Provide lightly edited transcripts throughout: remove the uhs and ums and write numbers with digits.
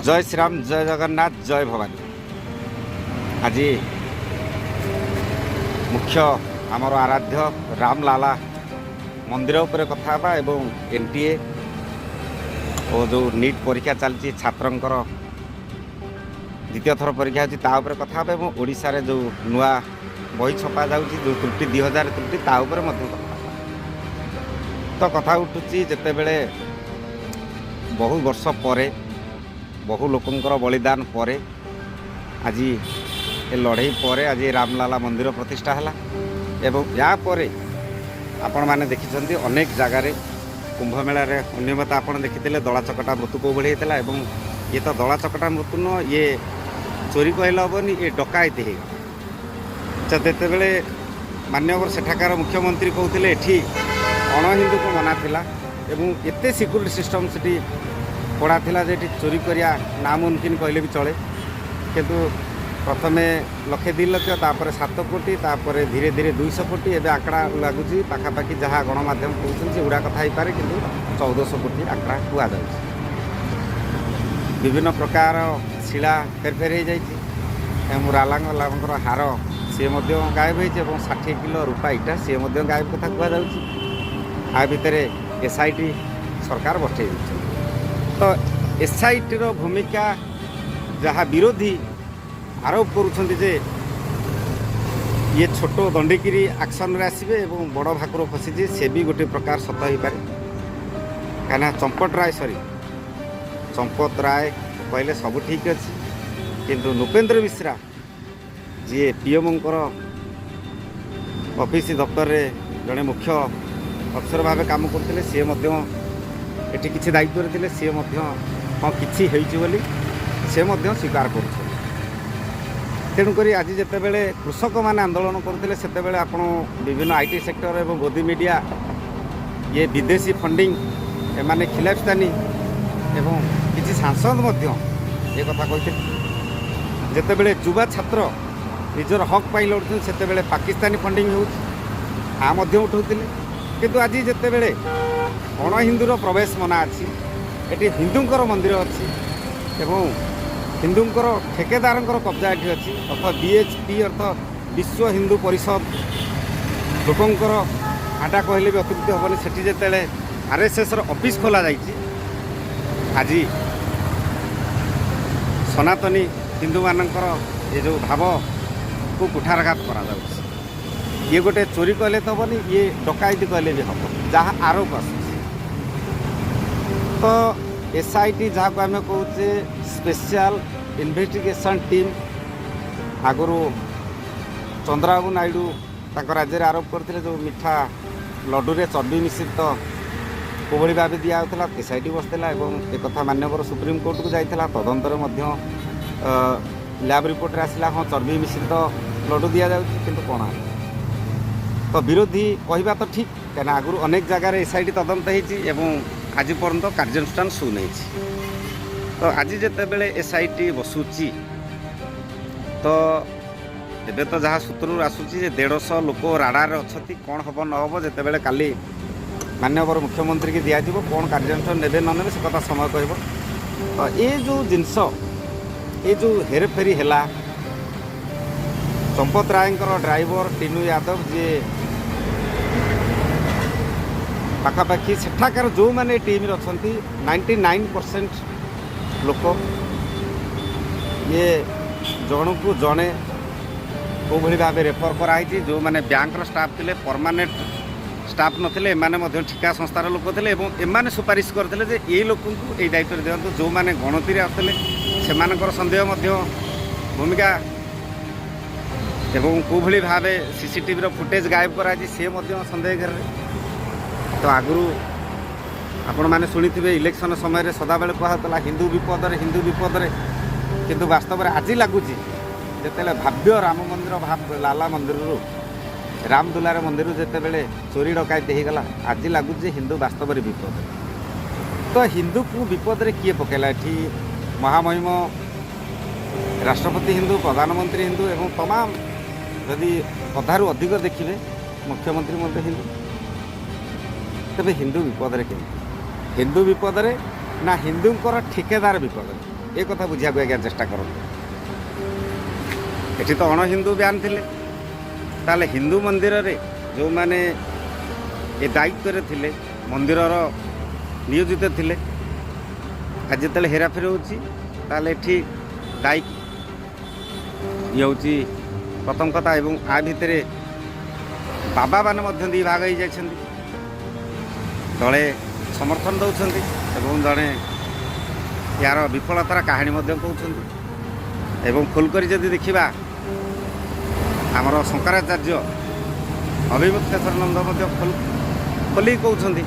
ଜୟ ଶ୍ରୀରାମ, ଜୟ ଜଗନ୍ନାଥ, ଜୟ ଭବାନୀ। ଆଜି ମୁଖ୍ୟ ଆମର ଆରାଧ୍ୟ ରାମଲାଲା ମନ୍ଦିର ଉପରେ କଥା ହେବା ଏବଂ ଏନ୍ଟିଏ ଓ ଯେଉଁ ନିଟ୍ ପରୀକ୍ଷା ଚାଲିଛି, ଛାତ୍ରଙ୍କର ଦ୍ୱିତୀୟ ଥର ପରୀକ୍ଷା ହେଉଛି, ତା ଉପରେ କଥା ହେବା ଏବଂ ଓଡ଼ିଶାରେ ଯେଉଁ ନୂଆ ବହି ଛପା ଯାଉଛି, ଯେଉଁ ତ୍ରୁଟି, 2000 ତ୍ରୁଟି, ତା ଉପରେ ମଧ୍ୟ କଥା ହେବା। ତ କଥା ଉଠୁଛି, ଯେତେବେଳେ ବହୁ ବର୍ଷ ପରେ, ବହୁ ଲୋକଙ୍କର ବଳିଦାନ ପରେ, ଆଜି ଏ ଲଢ଼େଇ ପରେ ଆଜି ରାମଲାଲା ମନ୍ଦିର ପ୍ରତିଷ୍ଠା ହେଲା ଏବଂ ୟା ପରେ ଆପଣମାନେ ଦେଖିଛନ୍ତି, ଅନେକ ଜାଗାରେ କୁମ୍ଭମେଳାରେ ଅନିୟମିତ ଆପଣ ଦେଖିଥିଲେ, ଦଳା ଚକଟା ମୃତ୍ୟୁ କେଉଁ ଭଳି ହେଇଥିଲା। ଏବଂ ଇଏ ତ ଦଳା ଚକଟା ମୃତ୍ୟୁ ନୁହଁ, ଇଏ ଚୋରି କହିଲେ ହେବନି, ଇଏ ଡକାୟତି ହେଇଗଲା। ତ ଯେତେବେଳେ ମାନ୍ୟବର ସେଠାକାର ମୁଖ୍ୟମନ୍ତ୍ରୀ କହୁଥିଲେ, ଏଠି ଅଣହିନ୍ଦୁକୁ ମନା ଥିଲା ଏବଂ ଏତେ ସିକ୍ୟୁରିଟି ସିଷ୍ଟମ୍ ସେଠି କଡ଼ା ଥିଲା ଯେ ଏଠି ଚୋରି କରିବା ନାମୁମକିନ କହିଲେ ବି ଚଳେ। କିନ୍ତୁ ପ୍ରଥମେ ଲକ୍ଷେ, 2 ଲକ୍ଷ, ତାପରେ 7 କୋଟି, ତାପରେ ଧୀରେ ଧୀରେ 200 କୋଟି। ଏବେ ଆଙ୍କଡ଼ା ଲାଗୁଛି ପାଖାପାଖି, ଯାହା ଗଣମାଧ୍ୟମ କହୁଛନ୍ତି, ସେଗୁଡ଼ା କଥା ହେଇପାରେ, କିନ୍ତୁ 1400 କୋଟି ଆଙ୍କଡ଼ା କୁହାଯାଉଛି। ବିଭିନ୍ନ ପ୍ରକାର ଶିଳା ହେରଫେର ହେଇଯାଇଛି ଏବଂ ରାମଲାଲାଙ୍କର ହାର ସିଏ ମଧ୍ୟ ଗାୟବ ହେଇଛି ଏବଂ 60 କିଲୋ ରୂପା ଇଟା ସିଏ ମଧ୍ୟ ଗାୟବ କଥା କୁହାଯାଉଛି। ଆ ଭିତରେ ଏସ୍ଆଇଟି ସରକାର ବସେଇ ଦେଇଛନ୍ତି। ତ ଏସ୍ଆଇଟିର ଭୂମିକା ଯାହା ବିରୋଧୀ ଆରୋପ କରୁଛନ୍ତି ଯେ ଇଏ ଛୋଟ ଦଣ୍ଡିକିରି ଆକ୍ସନରେ ଆସିବେ ଏବଂ ବଡ଼ ଭାକୁର ଖସିଛି, ସେ ବି ଗୋଟେ ପ୍ରକାର ସତ ହେଇପାରେ। କାହିଁକିନା ଚମ୍ପଟ ରାୟ, ସରି, ଚମ୍ପତ ରାୟ କହିଲେ ସବୁ ଠିକ୍ ଅଛି, କିନ୍ତୁ ନୃପେନ୍ଦ୍ର ମିଶ୍ରା, ଯିଏ ପିଏମ୍ଙ୍କର ଅଫିସ ଦପ୍ତରରେ ଜଣେ ମୁଖ୍ୟ ଅଫିସର ଭାବେ କାମ କରୁଥିଲେ, ସିଏ ମଧ୍ୟ ଏଠି କିଛି ଦାୟିତ୍ୱରେ ଥିଲେ। ସିଏ ମଧ୍ୟ ହଁ, କିଛି ହେଇଛି ବୋଲି ସେ ମଧ୍ୟ ସ୍ୱୀକାର କରୁଛନ୍ତି। ତେଣୁକରି ଆଜି ଯେତେବେଳେ କୃଷକମାନେ ଆନ୍ଦୋଳନ କରୁଥିଲେ, ସେତେବେଳେ ଆପଣ ବିଭିନ୍ନ IT sector ଏବଂ ଗୋଦି ମିଡ଼ିଆ, ଇଏ ବିଦେଶୀ ଫଣ୍ଡିଂ, ଏମାନେ ଖିଲାଫସ୍ତାନୀ ଏବଂ କିଛି ସାଂସଦ ମଧ୍ୟ ଏ କଥା କହିଥିଲେ। ଯେତେବେଳେ ଯୁବା ଛାତ୍ର ନିଜର ହକ୍ ପାଇଁ ଲଢ଼ୁଛନ୍ତି, ସେତେବେଳେ ପାକିସ୍ତାନୀ ଫଣ୍ଡିଂ ହେଉଛି, ଆ ମଧ୍ୟ ଉଠାଉଥିଲେ। କିନ୍ତୁ ଆଜି ଯେତେବେଳେ ଅଣହିନ୍ଦୁର ପ୍ରବେଶ ମନା ଅଛି, ଏଠି ହିନ୍ଦୁଙ୍କର ମନ୍ଦିର ଅଛି ଏବଂ ହିନ୍ଦୁଙ୍କର ଠେକେଦାରଙ୍କର କବ୍ଜା ଏଠି ଅଛି, ଅର୍ଥ ବିଏଚ୍ପି, ଅର୍ଥ ବିଶ୍ୱ ହିନ୍ଦୁ ପରିଷଦ ଲୋକଙ୍କର ଆଡ୍ଡା କହିଲେ ବି ଅତ୍ୟୁକ୍ତି ହେବନି, ସେଠି ଯେତେବେଳେ ଆର୍ଏସ୍ଏସ୍ର ଅଫିସ୍ ଖୋଲାଯାଇଛି, ଆଜି ସନାତନୀ ହିନ୍ଦୁମାନଙ୍କର ଏ ଯେଉଁ ଭାବକୁ କୁଠାରଘାତ କରାଯାଉଛି। ଇଏ ଗୋଟେ ଚୋରି କହିଲେ ତ ହେବନି, ଇଏ ଡକାୟତି କହିଲେ ବି ହେବ, ଯାହା ଆରୋପ ଆସୁଛି। ତ ଏସ୍ଆଇଟି, ଯାହାକୁ ଆମେ କହୁଛେ ସ୍ପେଶିଆଲ ଇନଭେଷ୍ଟିଗେସନ୍ ଟିମ୍, ଆଗରୁ ଚନ୍ଦ୍ରବାବୁ ନାଇଡ଼ୁ ତାଙ୍କ ରାଜ୍ୟରେ ଆରୋପ କରିଥିଲେ, ଯେଉଁ ମିଠା ଲଡ଼ୁରେ ଚର୍ବି ମିଶ୍ରିତ କେଉଁଭଳି ଭାବେ ଦିଆହେଉଥିଲା, ଏସ୍ଆଇଟି ବସିଥିଲା ଏବଂ ଏକଥା ମାନ୍ୟବର ସୁପ୍ରିମକୋର୍ଟକୁ ଯାଇଥିଲା। ତଦନ୍ତରେ ମଧ୍ୟ ଲ୍ୟାବ୍ ରିପୋର୍ଟରେ ଆସିଲା, ହଁ, ଚର୍ବି ମିଶ୍ରିତ ଲଡ଼ୁ ଦିଆଯାଉଛି। କିନ୍ତୁ କ'ଣ ହେଲା? ତ ବିରୋଧୀ କହିବା ତ ଠିକ୍, କାହିଁକିନା ଆଗରୁ ଅନେକ ଜାଗାରେ ଏସ୍ଆଇଟି ତଦନ୍ତ ହେଇଛି ଏବଂ ଆଜି ପର୍ଯ୍ୟନ୍ତ କାର୍ଯ୍ୟାନୁଷ୍ଠାନ ଶୂନ ହେଇଛି। ତ ଆଜି ଯେତେବେଳେ ଏସ୍ଆଇଟି ବସୁଛି, ତ ଏବେ ତ ଯାହା ସୂତ୍ରରୁ ଆସୁଛି ଯେ 150 ଲୋକ ରାଡ଼ାରରେ ଅଛନ୍ତି। କ'ଣ ହେବ ନ ହେବ, ଯେତେବେଳେ କାଲି ମାନ୍ୟବର ମୁଖ୍ୟମନ୍ତ୍ରୀକି ଦିଆଯିବ, କ'ଣ କାର୍ଯ୍ୟାନୁଷ୍ଠାନ ନେବେ ନ ନେବେ, ସେ କଥା ସମୟ କହିବ। ତ ଏ ଯେଉଁ ଜିନିଷ, ଏ ଯେଉଁ ହେରଫେରି ହେଲା, ଚମ୍ପତ ରାୟଙ୍କର ଡ୍ରାଇଭର ଟିନୁ ୟାଦବ, ଯିଏ ପାଖାପାଖି ସେଠାକାର ଯେଉଁମାନେ ଟିମ୍ରେ ଅଛନ୍ତି, 99% ଲୋକ ଇଏ ଜଣକୁ ଜଣେ କେଉଁଭଳି ଭାବେ ରେଫର କରାହେଇଛି। ଯେଉଁମାନେ ବ୍ୟାଙ୍କର ଷ୍ଟାଫ୍ ଥିଲେ, ପରମାନେଣ୍ଟ ଷ୍ଟାଫ୍ ନଥିଲେ, ଏମାନେ ମଧ୍ୟ ଠିକା ସଂସ୍ଥାର ଲୋକ ଥିଲେ ଏବଂ ଏମାନେ ସୁପାରିଶ କରିଥିଲେ ଯେ ଏଇ ଲୋକଙ୍କୁ ଏଇ ଦାୟିତ୍ୱରେ ଦିଅନ୍ତୁ। ଯେଉଁମାନେ ଗଣତିରେ ଆସୁଥିଲେ, ସେମାନଙ୍କର ସନ୍ଦେହ ମଧ୍ୟ ଭୂମିକା ଏବଂ କେଉଁଭଳି ଭାବେ ସିସିଟିଭିର ଫୁଟେଜ୍ ଗାୟବ କରାଯାଇଛି, ସିଏ ମଧ୍ୟ ସନ୍ଦେହ ଘେରରେ। ତ ଆଗରୁ ଆପଣମାନେ ଶୁଣିଥିବେ, ଇଲେକ୍ସନ୍ ସମୟରେ ସଦାବେଳେ କୁହାହେଉଥିଲା, ହିନ୍ଦୁ ବିପଦରେ, ହିନ୍ଦୁ ବିପଦରେ। କିନ୍ତୁ ବାସ୍ତବରେ ଆଜି ଲାଗୁଛି, ଯେତେବେଳେ ଭବ୍ୟ ରାମ ମନ୍ଦିର, ଲାଲା ମନ୍ଦିରରୁ, ରାମଦୁଲାର ମନ୍ଦିରରୁ ଯେତେବେଳେ ଚୋରି ଡକାୟତି ହେଇଗଲା, ଆଜି ଲାଗୁଛି ଯେ ହିନ୍ଦୁ ବାସ୍ତବରେ ବିପଦରେ। ତ ହିନ୍ଦୁକୁ ବିପଦରେ କିଏ ପକାଇଲା? ଏଠି ମହାମହିମ ରାଷ୍ଟ୍ରପତି ହିନ୍ଦୁ, ପ୍ରଧାନମନ୍ତ୍ରୀ ହିନ୍ଦୁ ଏବଂ ତମାମ ଯଦି ଅଧାରୁ ଅଧିକ ଦେଖିବେ, ମୁଖ୍ୟମନ୍ତ୍ରୀ ମଧ୍ୟ ହିନ୍ଦୁ। ତେବେ ହିନ୍ଦୁ ବିପଦରେ କେମିତି? ହିନ୍ଦୁ ବିପଦରେ ନା ହିନ୍ଦୁଙ୍କର ଠିକେଦାର ବିପଦରେ? ଏ କଥା ବୁଝିବାକୁ ଆଜ୍ଞା ଚେଷ୍ଟା କରନ୍ତୁ। ଏଠି ତ ଅଣ ହିନ୍ଦୁ ବ୍ୟାନ୍ ଥିଲେ, ତାହେଲେ ହିନ୍ଦୁ ମନ୍ଦିରରେ ଯେଉଁମାନେ ଏ ଦାୟିତ୍ୱରେ ଥିଲେ, ମନ୍ଦିରର ନିୟୋଜିତ ଥିଲେ, ଆଜି ଯେତେବେଳେ ହେରାଫେରି ହେଉଛି, ତାହେଲେ ଏଠି ଦାୟୀ କିଏ? ଇଏ ହେଉଛି ପ୍ରଥମ କଥା। ଏବଂ ଆ ଭିତରେ ବାବାମାନେ ମଧ୍ୟ ଦୁଇ ଭାଗ ହେଇଯାଇଛନ୍ତି। ଦଳେ ସମର୍ଥନ ଦେଉଛନ୍ତି ଏବଂ ଜଣେ ଏହାର ବିଫଳତାର କାହାଣୀ ମଧ୍ୟ କହୁଛନ୍ତି। ଏବଂ ଖୋଲ କରି ଯଦି ଦେଖିବା, ଆମର ଶଙ୍କରାଚାର୍ଯ୍ୟ ଅଭିମୁକ୍ତେଶ୍ୱର ନନ୍ଦ ମଧ୍ୟ ଖୋଲିକି କହୁଛନ୍ତି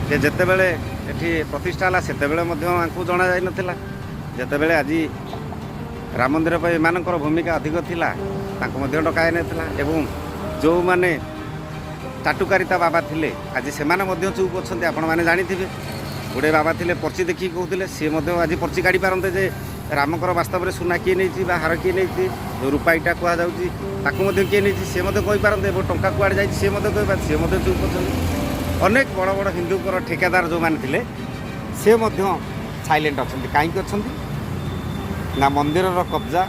ଯେ ଯେତେବେଳେ ଏଠି ପ୍ରତିଷ୍ଠା ହେଲା, ସେତେବେଳେ ମଧ୍ୟ ଆଙ୍କୁ ଜଣାଯାଇନଥିଲା। ଯେତେବେଳେ ଆଜି ରାମ ମନ୍ଦିର ପାଇଁ ଏମାନଙ୍କର ଭୂମିକା ଅଧିକ ଥିଲା, ତାଙ୍କୁ ମଧ୍ୟ ଡକାଯାଇନଥିଲା। ଏବଂ ଯେଉଁମାନେ ଚାଟୁକାରିତା ବାବା ଥିଲେ, ଆଜି ସେମାନେ ମଧ୍ୟ ଚୁପ୍ ଅଛନ୍ତି। ଆପଣମାନେ ଜାଣିଥିବେ, ଗୋଟେ ବାବା ଥିଲେ, ପର୍ଚି ଦେଖିକି କହୁଥିଲେ। ସିଏ ମଧ୍ୟ ଆଜି ପର୍ଚି କାଢ଼ି ପାରନ୍ତେ ଯେ ରାମଙ୍କର ବାସ୍ତବରେ ସୁନା କିଏ ନେଇଛି ବା ହାର କିଏ ନେଇଛି, ଯେଉଁ ରୂପା ଇଟା କୁହାଯାଉଛି ତାକୁ ମଧ୍ୟ କିଏ ନେଇଛି, ସିଏ ମଧ୍ୟ କହିପାରନ୍ତେ। ଏବଂ ଟଙ୍କା କୁଆଡ଼େ ଯାଇଛି, ସିଏ ମଧ୍ୟ କହିପାରନ୍ତି। ସିଏ ମଧ୍ୟ ଚୁପ୍ ଅଛନ୍ତି। ଅନେକ ବଡ଼ ବଡ଼ ହିନ୍ଦୁଙ୍କର ଠିକାଦାର ଯେଉଁମାନେ ଥିଲେ, ସେ ମଧ୍ୟ ସାଇଲେଣ୍ଟ ଅଛନ୍ତି। କାହିଁକି ଅଛନ୍ତି ନା ମନ୍ଦିରର କବ୍ଜା,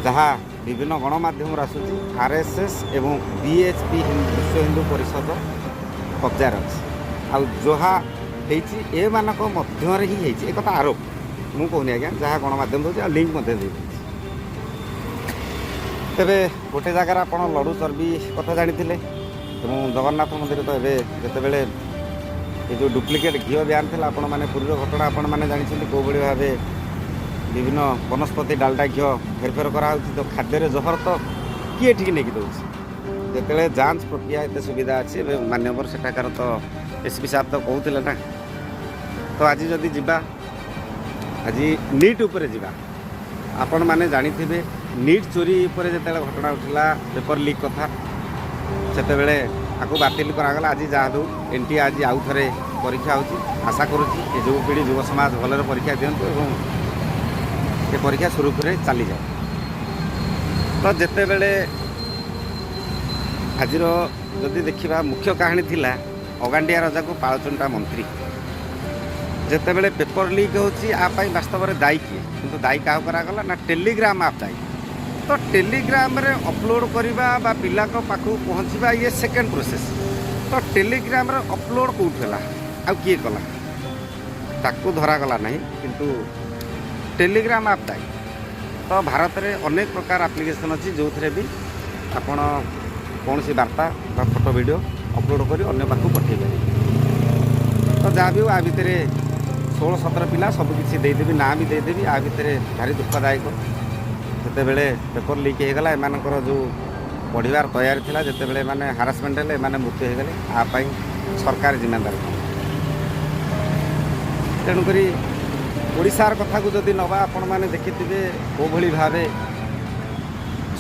ଯାହା ବିଭିନ୍ନ ଗଣମାଧ୍ୟମରୁ ଆସୁଛି, ଆର୍ଏସ୍ଏସ୍ ଏବଂ ବିଏଚ୍ପି, ବିଶ୍ୱ ହିନ୍ଦୁ ପରିଷଦ କବ୍ଜାରେ ଅଛି। ଆଉ ଯାହା ହେଇଛି, ଏମାନଙ୍କ ମଧ୍ୟରେ ହିଁ ହେଇଛି। ଏକଥା ଆରୋପ, ମୁଁ କହୁନି ଆଜ୍ଞା, ଯାହା ଗଣମାଧ୍ୟମ ଦେଉଛି ଆଉ ଲିଙ୍କ ମଧ୍ୟ ଦେଇଦେଉଛି। ତେବେ ଗୋଟେ ଜାଗାରେ ଆପଣ ଲଡ଼ୁ ଚର୍ବି କଥା ଜାଣିଥିଲେ ଏବଂ ଜଗନ୍ନାଥ ମନ୍ଦିର ତ ଏବେ ଯେତେବେଳେ ଏ ଯେଉଁ ଡୁପ୍ଲିକେଟ୍ ଘିଅ ବ୍ୟାନ୍ ଥିଲା, ଆପଣମାନେ ପୁରୀର ଘଟଣା ଆପଣମାନେ ଜାଣିଛନ୍ତି, କେଉଁଭଳି ଭାବେ ବିଭିନ୍ନ ବନସ୍ପତି ଡାଲଡା ଘିଅ ହେରଫେର କରାହେଉଛି। ତ ଖାଦ୍ୟରେ ଜହର ତ କିଏ ଏଠିକି ନେଇକି ଦେଉଛି, ଯେତେବେଳେ ଯାଞ୍ଚ ପ୍ରକ୍ରିୟା ଏତେ ସୁବିଧା ଅଛି? ଏବେ ମାନ୍ୟବର ସେଠାକାର ତ ଏସ୍ ପି ସାହେବ ତ କହୁଥିଲେ ନା। ତ ଆଜି ଯଦି ଯିବା, ଆଜି ନିଟ୍ ଉପରେ ଯିବା। ଆପଣମାନେ ଜାଣିଥିବେ, ନିଟ୍ ଚୋରି ଉପରେ ଯେତେବେଳେ ଘଟଣା ଉଠିଲା, ପେପର ଲିକ୍ କଥା, ସେତେବେଳେ ଆକୁ ବାତିଲ କରାଗଲା। ଆଜି ଯାହା ଦେଉ ଏନ୍ ଟି ଆଜି ଆଉ ଥରେ ପରୀକ୍ଷା ହେଉଛି। ଆଶା କରୁଛି ଏ ଯୁବପିଢ଼ି, ଯୁବ ସମାଜ ଭଲରେ ପରୀକ୍ଷା ଦିଅନ୍ତୁ ଏବଂ ଏ ପରୀକ୍ଷା ସୁରୁଖୁରୁରେ ଚାଲିଯାଉ। ତ ଯେତେବେଳେ ଆଜିର ଯଦି ଦେଖିବା, ମୁଖ୍ୟ କାହାଣୀ ଥିଲା ଅଗାଣ୍ଡିଆ ରଜାକୁ ପାଳଚୁଣ୍ଟା ମନ୍ତ୍ରୀ। ଯେତେବେଳେ ପେପର ଲିକ୍ ହେଉଛି, ଆ ପାଇଁ ବାସ୍ତବରେ ଦାୟୀ କିଏ? କିନ୍ତୁ ଦାୟୀ କାହାକୁ କରାଗଲା ନା ଟେଲିଗ୍ରାମ ଆପ୍ ଦାୟୀ। ତ ଟେଲିଗ୍ରାମରେ ଅପଲୋଡ଼ କରିବା ବା ପିଲାଙ୍କ ପାଖକୁ ପହଞ୍ଚିବା, ଇଏ ସେକେଣ୍ଡ ପ୍ରୋସେସ୍। ତ ଟେଲିଗ୍ରାମରେ ଅପଲୋଡ଼ କେଉଁଠୁ ହେଲା ଆଉ କିଏ କଲା, ତାକୁ ଧରାଗଲା ନାହିଁ, କିନ୍ତୁ ଟେଲିଗ୍ରାମ ଆପ୍ ଦାୟୀ। ତ ଭାରତରେ ଅନେକ ପ୍ରକାର ଆପ୍ଲିକେସନ୍ ଅଛି, ଯେଉଁଥିରେ ବି ଆପଣ କୌଣସି ବାର୍ତ୍ତା ବା ଫଟୋ, ଭିଡ଼ିଓ ଅପଲୋଡ଼ କରି ଅନ୍ୟ ପାଖକୁ ପଠାଇ ପାରିବେ। ତ ଯାହା ବି ହଉ, ଆ ଭିତରେ 16-17 ପିଲା, ସବୁକିଛି ଦେଇଦେବି, ନାଁ ବି ଦେଇଦେବି। ଆ ଭିତରେ ଭାରି ଦୁଃଖଦାୟକ, ଯେତେବେଳେ ପେପର ଲିକ୍ ହେଇଗଲା, ଏମାନଙ୍କର ଯେଉଁ ପଢ଼ିବାର ତୟାରୀ ଥିଲା, ଯେତେବେଳେ ଏମାନେ ହାରାସମେଣ୍ଟ ହେଲେ, ଏମାନେ ମୃତ୍ୟୁ ହେଇଗଲେ। ଆ ପାଇଁ ସରକାର ଜିମ୍ମେଦାର। ତେଣୁକରି ଓଡ଼ିଶାର କଥାକୁ ଯଦି ନେବା, ଆପଣମାନେ ଦେଖିଥିବେ କେଉଁଭଳି ଭାବେ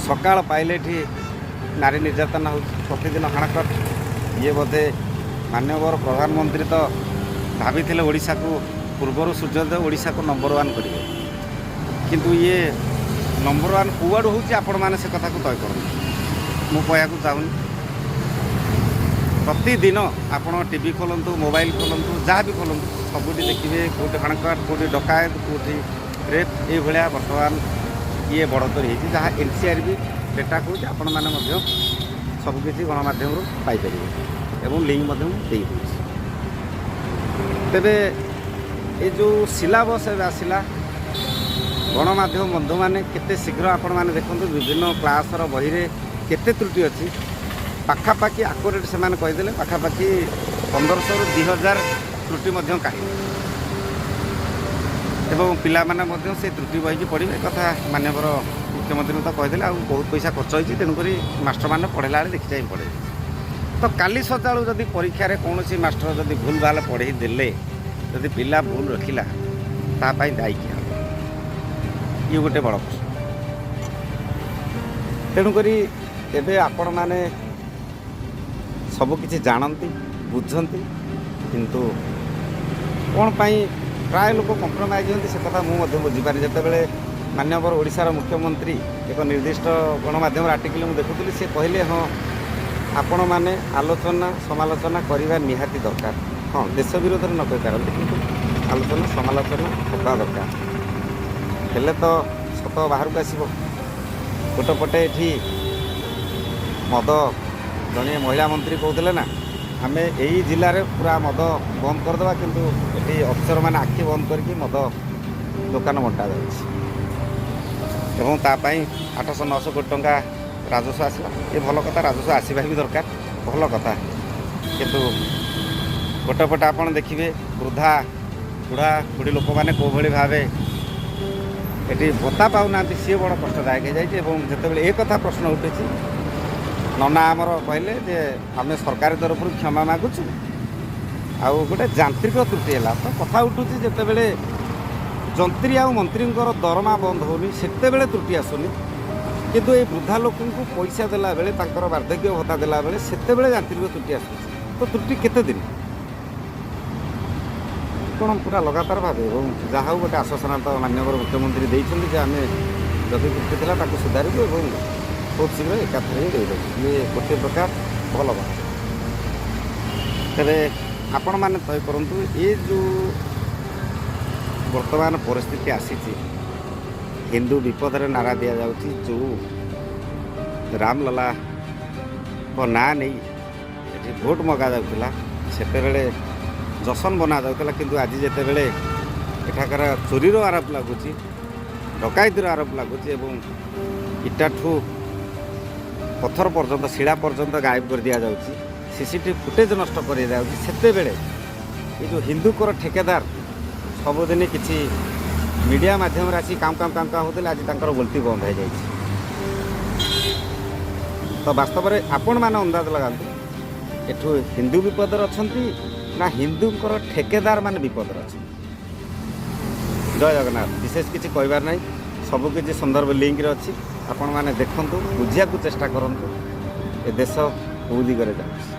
ସକାଳ ପାଇଲେ ଏଠି ନାରୀ ନିର୍ଯାତନା ହେଉଛି, ପ୍ରତିଦିନ ହାଣକଟ। ଇଏ ବୋଧେ ମାନ୍ୟବର ପ୍ରଧାନମନ୍ତ୍ରୀ ତ ଭାବିଥିଲେ ଓଡ଼ିଶାକୁ ପୂର୍ବରୁ ସୂର୍ଯ୍ୟୋଦୟ, ଓଡ଼ିଶାକୁ ନମ୍ବର ୱାନ୍ କରିବେ, କିନ୍ତୁ ଇଏ ନମ୍ବର ୱାନ୍ କୁଆଡ଼ୁ ହେଉଛି, ଆପଣମାନେ ସେ କଥାକୁ ତୟ କରନ୍ତୁ, ମୁଁ କହିବାକୁ ଚାହୁଁନି। ପ୍ରତିଦିନ ଆପଣ ଟିଭି ଖୋଲନ୍ତୁ, ମୋବାଇଲ ଖୋଲନ୍ତୁ, ଯାହା ବି ଖୋଲନ୍ତୁ, ସବୁଠି ଦେଖିବେ କେଉଁଠି ହାଣକାଟ, କେଉଁଠି ଡକାୟତ, କେଉଁଠି ରେପ୍, ଏଇଭଳିଆ ବର୍ତ୍ତମାନ ଇଏ ବଢ଼ୋତ୍ତରୀ ହେଇଛି, ଯାହା ଏନ୍ ସି ଆର୍ ବି ଡେଟା କହୁଛି। ଆପଣମାନେ ମଧ୍ୟ ସବୁକିଛି ଗଣମାଧ୍ୟମରୁ ପାଇପାରିବେ ଏବଂ ଲିଙ୍କ ମଧ୍ୟ ମୁଁ ଦେଇଦେଉଛି। ତେବେ ଏ ଯେଉଁ ସିଲାବସ୍ ଏବେ ଆସିଲା, ଗଣମାଧ୍ୟମ ବନ୍ଧୁମାନେ କେତେ ଶୀଘ୍ର ଆପଣମାନେ ଦେଖନ୍ତୁ, ବିଭିନ୍ନ କ୍ଲାସ୍ର ବହିରେ କେତେ ତ୍ରୁଟି ଅଛି, ପାଖାପାଖି ଆକୁରେଟ୍ ସେମାନେ କହିଦେଲେ। ପାଖାପାଖି 1500ରୁ 2000 ତ୍ରୁଟି ମଧ୍ୟ କାଢ଼ିଲେ ଏବଂ ପିଲାମାନେ ମଧ୍ୟ ସେ ତ୍ରୁଟି ବହିକି ପଢ଼ିବେ କଥା ମାନ୍ୟବର ମୁଖ୍ୟମନ୍ତ୍ରୀଙ୍କୁ ତ କହିଦେଲେ। ଆଉ ବହୁତ ପଇସା ଖର୍ଚ୍ଚ ହେଇଛି, ତେଣୁକରି ମାଷ୍ଟରମାନେ ପଢ଼େଇଲା ବେଳେ ଦେଖି ଚାହିଁ ପଢ଼େଇବେ। ତ କାଲି ସକାଳୁ ଯଦି ପରୀକ୍ଷାରେ କୌଣସି ମାଷ୍ଟର ଯଦି ଭୁଲ ଭାଲ ପଢ଼େଇ ଦେଲେ, ଯଦି ପିଲା ଭୁଲ ରଖିଲା, ତା ପାଇଁ ଦାୟୀ କିଏ ହେବ? ଇଏ ଗୋଟେ ବଡ଼ ପ୍ରଶ୍ନ। ତେଣୁକରି ଏବେ ଆପଣମାନେ ସବୁକିଛି ଜାଣନ୍ତି, ବୁଝନ୍ତି, କିନ୍ତୁ କ'ଣ ପାଇଁ ପ୍ରାୟ ଲୋକ କମ୍ପ୍ରମାଇଜ୍ ହୁଅନ୍ତି, ସେ କଥା ମୁଁ ମଧ୍ୟ ବୁଝିପାରେ। ଯେତେବେଳେ ମାନ୍ୟବର ଓଡ଼ିଶାର ମୁଖ୍ୟମନ୍ତ୍ରୀ, ଏକ ନିର୍ଦ୍ଦିଷ୍ଟ ଗଣମାଧ୍ୟମର ଆର୍ଟିକଲ୍ ମୁଁ ଦେଖୁଥିଲି, ସେ କହିଲେ, ହଁ, ଆପଣମାନେ ଆଲୋଚନା ସମାଲୋଚନା କରିବା ନିହାତି ଦରକାର। ହଁ, ଦେଶ ବିରୋଧରେ ନ କହିପାରନ୍ତି, କିନ୍ତୁ ଆଲୋଚନା ସମାଲୋଚନା ହେବା ଦରକାର। ହେଲେ ତ ସତ ବାହାରକୁ ଆସିବ। ଗୋଟେ ପଟେ ଏଠି ମଦ, ଜଣେ ମହିଳା ମନ୍ତ୍ରୀ କହୁଥିଲେ ନା, ଆମେ ଏଇ ଜିଲ୍ଲାରେ ପୁରା ମଦ ବନ୍ଦ କରିଦେବା। କିନ୍ତୁ ଏଠି ଅଫିସରମାନେ ଆଖି ବନ୍ଦ କରିକି ମଦ ଦୋକାନ ବଣ୍ଟା ଯାଉଛି ଏବଂ ତା ପାଇଁ 800-900 କୋଟି ଟଙ୍କା ରାଜସ୍ୱ ଆସିଲା। ଏ ଭଲ କଥା, ରାଜସ୍ୱ ଆସିବା ବି ଦରକାର, ଭଲ କଥା। କିନ୍ତୁ ଗୋଟେ ପଟେ ଆପଣ ଦେଖିବେ, ବୃଦ୍ଧା, ବୁଢ଼ା ବୁଢ଼ୀ ଲୋକମାନେ କେଉଁଭଳି ଭାବେ ଏଠି ଭତ୍ତା ପାଉନାହାନ୍ତି, ସିଏ ବଡ଼ କଷ୍ଟଦାୟକ ହେଇଯାଇଛି। ଏବଂ ଯେତେବେଳେ ଏ କଥା ପ୍ରଶ୍ନ ଉଠୁଛି, ନନା ଆମର କହିଲେ ଯେ ଆମେ ସରକାର ତରଫରୁ କ୍ଷମା ମାଗୁଛୁ ଆଉ ଗୋଟେ ଯାନ୍ତ୍ରିକ ତ୍ରୁଟି ହେଲା। ତ କଥା ଉଠୁଛି, ଯେତେବେଳେ ଯନ୍ତ୍ରୀ ଆଉ ମନ୍ତ୍ରୀଙ୍କର ଦରମା ବନ୍ଦ ହେଉନି, ସେତେବେଳେ ତ୍ରୁଟି ଆସୁନି, କିନ୍ତୁ ଏଇ ବୃଦ୍ଧା ଲୋକଙ୍କୁ ପଇସା ଦେଲାବେଳେ, ତାଙ୍କର ବାର୍ଦ୍ଧକ୍ୟ ଭତ୍ତା ଦେଲାବେଳେ, ସେତେବେଳେ ଯାନ୍ତ୍ରିକ ତ୍ରୁଟି ଆସୁଛି। ତ ତ୍ରୁଟି କେତେ ଦିନ କ'ଣ ପୁରା ଲଗାତାର ଭାବେ? ଏବଂ ଯାହା ହଉ, ଗୋଟେ ଆଶ୍ୱାସନା ତ ମାନ୍ୟବର ମୁଖ୍ୟମନ୍ତ୍ରୀ ଦେଇଛନ୍ତି ଯେ ଆମେ ଯଦି ତ୍ରୁଟି ଥିଲା ତାକୁ ସୁଧାରିବୁ ଏବଂ ଖୁବ୍ ଶୀଘ୍ର ଏକାଥରେ ହିଁ ଦେଇଦେବୁ। ଇଏ ଗୋଟିଏ ପ୍ରକାର ଭଲ କଥା। ତେବେ ଆପଣମାନେ ତୟ କରନ୍ତୁ, ଏ ଯେଉଁ ବର୍ତ୍ତମାନ ପରିସ୍ଥିତି ଆସିଛି, ହିନ୍ଦୁ ବିପଦରେ ନାରା ଦିଆଯାଉଛି, ଯେଉଁ ରାମଲଲାଙ୍କ ନାଁ ନେଇ ଏଠି ଭୋଟ ମଗାଯାଉଥିଲା, ସେତେବେଳେ ଜସନ ବନାଯାଉଥିଲା, କିନ୍ତୁ ଆଜି ଯେତେବେଳେ ଏଠାକାର ଚୋରିର ଆରୋପ ଲାଗୁଛି, ଡକାୟତିର ଆରୋପ ଲାଗୁଛି ଏବଂ ଇଟାଠୁ ପଥର ପର୍ଯ୍ୟନ୍ତ, ଶିଳା ପର୍ଯ୍ୟନ୍ତ ଗାୟବ କରି ଦିଆଯାଉଛି, ସିସିଟିଭି ଫୁଟେଜ୍ ନଷ୍ଟ କରି ଦିଆଯାଉଛି, ସେତେବେଳେ ଏ ଯେଉଁ ହିନ୍ଦୁଙ୍କର ଠେକେଦାର ସବୁଦିନ କିଛି ମିଡ଼ିଆ ମାଧ୍ୟମରେ ଆସି କାମ କାମ କାମ କାମ ହେଉଥିଲେ, ଆଜି ତାଙ୍କର ବୋଲତି ବନ୍ଦ ହେଇଯାଇଛି। ତ ବାସ୍ତବରେ ଆପଣମାନେ ଅନ୍ଦାଜ ଲଗାନ୍ତୁ, ଏଠୁ ହିନ୍ଦୁ ବିପଦରେ ଅଛନ୍ତି ନା ହିନ୍ଦୁଙ୍କର ଠେକେଦାର ମାନେ ବିପଦରେ ଅଛନ୍ତି? ଜୟ ଜଗନ୍ନାଥ। ବିଶେଷ କିଛି କହିବାର ନାହିଁ। ସବୁକିଛି ସନ୍ଦର୍ଭ ଲିଙ୍କରେ ଅଛି। ଆପଣମାନେ ଦେଖନ୍ତୁ, ବୁଝିବାକୁ ଚେଷ୍ଟା କରନ୍ତୁ ଏ ଦେଶ କେଉଁ ଦିଗରେ ଯାଉଛି।